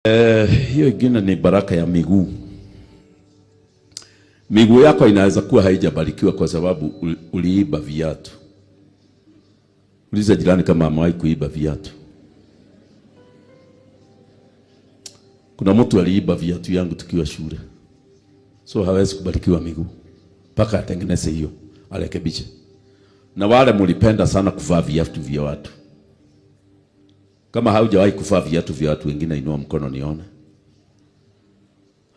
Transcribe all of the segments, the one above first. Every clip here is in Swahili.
Hiyo ingine ni baraka ya miguu. Miguu yako inaweza kuwa haijabarikiwa kwa sababu uliiba viatu. Uliza jirani kama amewahi kuiba viatu. Kuna mtu aliiba viatu yangu tukiwa shule. So hawezi kubarikiwa miguu mpaka atengeneze hiyo, arekebishe. Na wale mulipenda sana kuvaa viatu vya watu. Kama haujawahi kuvaa viatu vya watu wengine, inua mkono nione.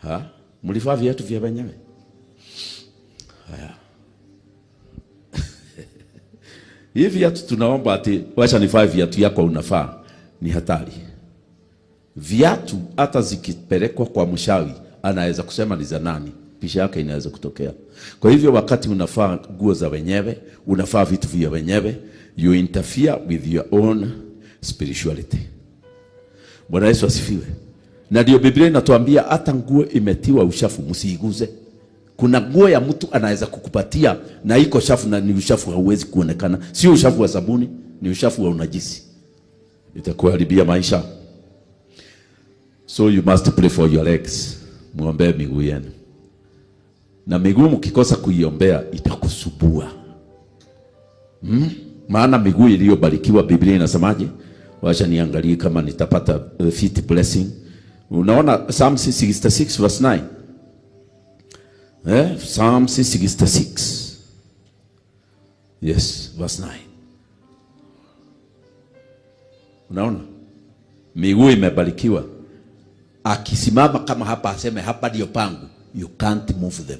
Ha? Mlivaa viatu vya wenyewe? Haya. Hivi viatu tunaomba ati wacha nivae viatu yako unafaa, ni hatari. Viatu hata zikipelekwa kwa mshawi anaweza kusema ni za nani, pisha yake inaweza kutokea. Kwa hivyo wakati unafaa nguo za wenyewe, unafaa vitu vya wenyewe, you interfere with your own spirituality. Bwana Yesu asifiwe. Na ndio Biblia inatuambia hata nguo imetiwa uchafu msiiguze. Kuna nguo ya mtu anaweza kukupatia na iko chafu na ni uchafu hauwezi kuonekana. Sio uchafu wa sabuni, ni uchafu wa unajisi. Itakuharibia maisha. So you must pray for your legs. Muombee miguu yenu. Na miguu mkikosa kuiombea itakusubua. Maana miguu iliyobarikiwa, Biblia inasemaje? Wacha niangalie kama nitapata fit blessing. Unaona Psalm 66 verse 9. Psalm 66. Yes, verse 9. Unaona? Miguu imebarikiwa. Akisimama kama hapa aseme hapa ndio pangu, you can't move them.